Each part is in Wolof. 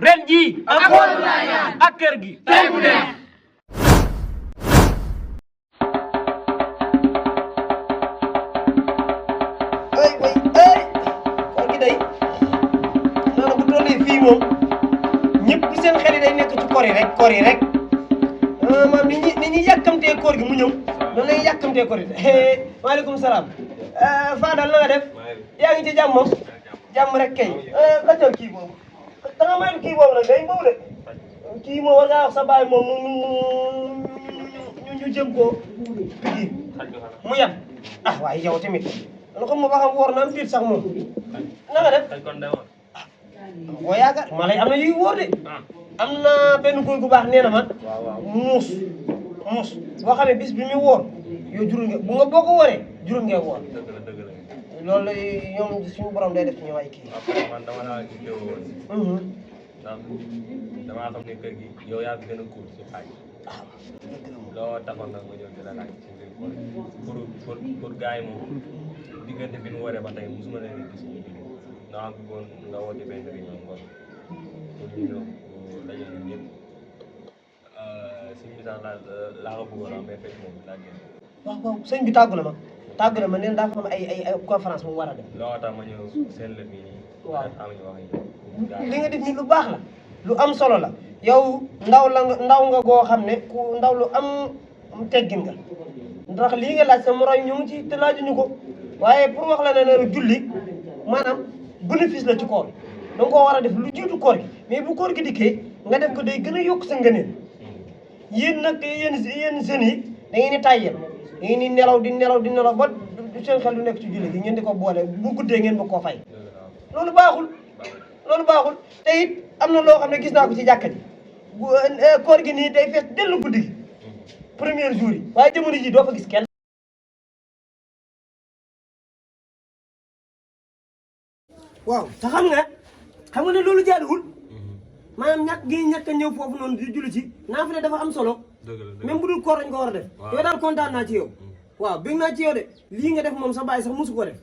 ren jii ak kër gi tey mu neex. ay way ay koor gi day noonu bu tollee fii moom ñëpp seen xel yi day nekk ci koor yi rek maam ni ñi yàkkamtee koor gi mu ñëw noonu lay yàkkamtee koor gi maaleykum salaam Fadal na nga def yaa ngi ci jàmm moom jàmm rek kay xëccal kii boobu da nga maytu kii boobu nag day mbaw de kii moom war ngaa wax sa baay moom ñu jëm koo pigi mu yem ah waaye yow tamit dana xam ma ba xam woor na am tiit sax moom na nga def boo yaakaar ma lay am na yuy wóor de am na benn góor gu baax nee na ma muus boo xamee bis bi muy wóor yow juróom nga bu nga boo ko wóoree juróom ngay wóor loolu ñoom suñu borom day def ci ñoom ay kii. man dama la gisee woon. ndax damaa xam ne kër gi yow yaa gën a kuul si xaaj. loo taxoon nag ma ñëw di la laaj ci mbir pour gars yi moom diggante bi nu waree ba tey mosuma leen gis ñu déglu nga xam bëggoon nga woote benn réunion ngoon pour ñu ñëw dajale ñun ñëpp si misaal laa ko bëggoon am mais fekk moom daa génn. waaw sëñ bi tàggu na ma nee na daa fa am ay conférence bu mu war a def. loo tax ma ñëw seen la fii nii. waaw am ñu wax li nga def ni lu baax la lu am solo la yow ndaw nga goo xam ne ku ndaw lu am teggin nga ndax lii nga laaj sa moroom ñu ngi ci te laajuñu ko waaye pour wax la ne julli maanaam bénéfice la ci koor da nga koo war a def lu jiitu koor gi mais bu koor gi dikkee nga def ko day gën a yokk sa ngëneel yéen nag yéen jeunes yi da ngeen di tàyyel da ngeen di nelaw ba seen xel du nekk ci julli gi ngeen di ko boole bu guddee ngeen ba koo fay loolu baaxul te it am na loo xam ne gis naa ko ci jàkka ji koor gi nii day fees dellu guddi gi premier jour yi waaye jamono ji doo fa gis kenn. waaw te xam nga ne loolu jaaduwul maanaam ñàkk a ñëw foofu noonu di julli ci naafile dafa am solo même bu dul koor dañ ko war a def. yow daal kontaan naa ci yow. waaw bëgg naa ci yow de lii nga def moom sa baay sax mosu ko def.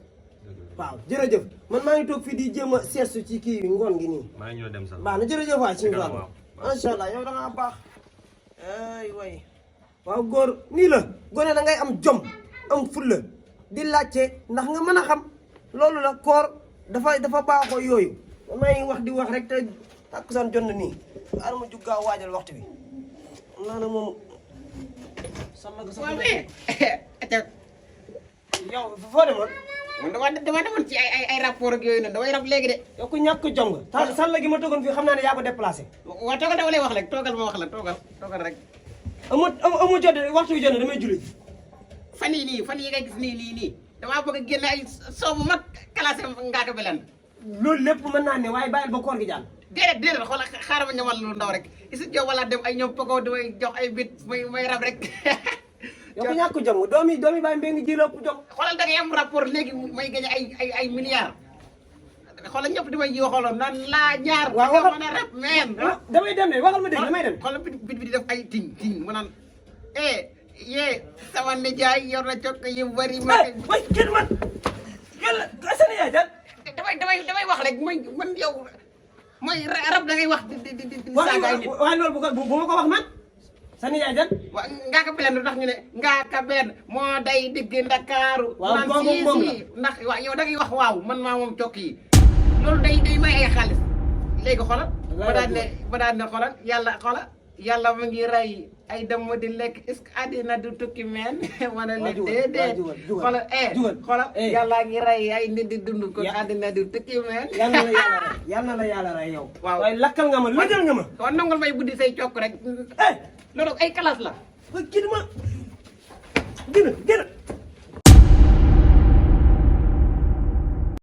waaw jërëjëf man maa ngi toog fii di jéem a seestu ci kii ngoon gi nii. maa ngi ñëw dem sax. baax na jërëjëf waay suñu tool macha allah yow da ngaa baax. ay way waaw góor nii la gone da ngay am jom am fulla di laajte ndax nga mën a xam loolu la koor dafa baaxoo yooyu maa ngi wax di wax rek te takkusaan jot na nii xaaral ma jug gaaw waajal waxtu bi xam naa ne moom. yow foo demoon. man dama demoon ci ay rapport ak yooyu noonu damay rab léegi de. yow ku ñàkk jom nga. sàll gi ma toogoon fii xam naa ne yaa ko déplacé. waaw toogal dama lay wax rek toogal ma wax la toogal rek. amu jot waxtu wi jot na damay julli. fan yi ngay gis nii damaa bëgg a génne ay soow bu mag classé Ngaaka Blindé. loolu lépp mën naa ne waaye bàyyil ba koor gi jàll. déedéet xoolal xaaral ma ñamal lu ndaw rek is yow wala dem ay ñoom Pogo damay jox ay bit may rab rek. yow ku ñàkk jom doomi bàyyi mbéy mi ji lépp jom. xoolal da ngay am rapport léegi may gañe ay milliards. xoolal ñëpp di may ji xoolal nan laa ñaar. waaw waxal mën a rab meen. damay dem de waxal ma dégg damay dem. xoolal bit bi di def ay ting mu naan yee sama nijaay yor na cokk yu bari. way kenn man kenn sa nijaay daal. damay wax rek man yow mooy rab da ngay wax di saaga ay nit. waaye loolu bu ma ko wax man sa nijaay daal. waaw Ngaaka Blindé ndax ñu ne Ngaaka Blindé moo day digg Ndakaaru. waaw moom la ndax waaw yow da ngay wax waaw man maa moom cokk yi loolu day may ay xaalis léegi xoolal. ba daan ne xoolal yàlla mu ngi rey ay dem di lekk est-ce que àddina du tukki meen. ma ne leen déedéet xoolal yàlla ngi rey ay nit di dund ko àddina du tukki meen. yal na la yàlla rey yow. waaw waaye lakkal nga ma lëjal nga ma. waaw nangul may buddi say cokk rek. loolu ay classe la. waaye kii ma gën a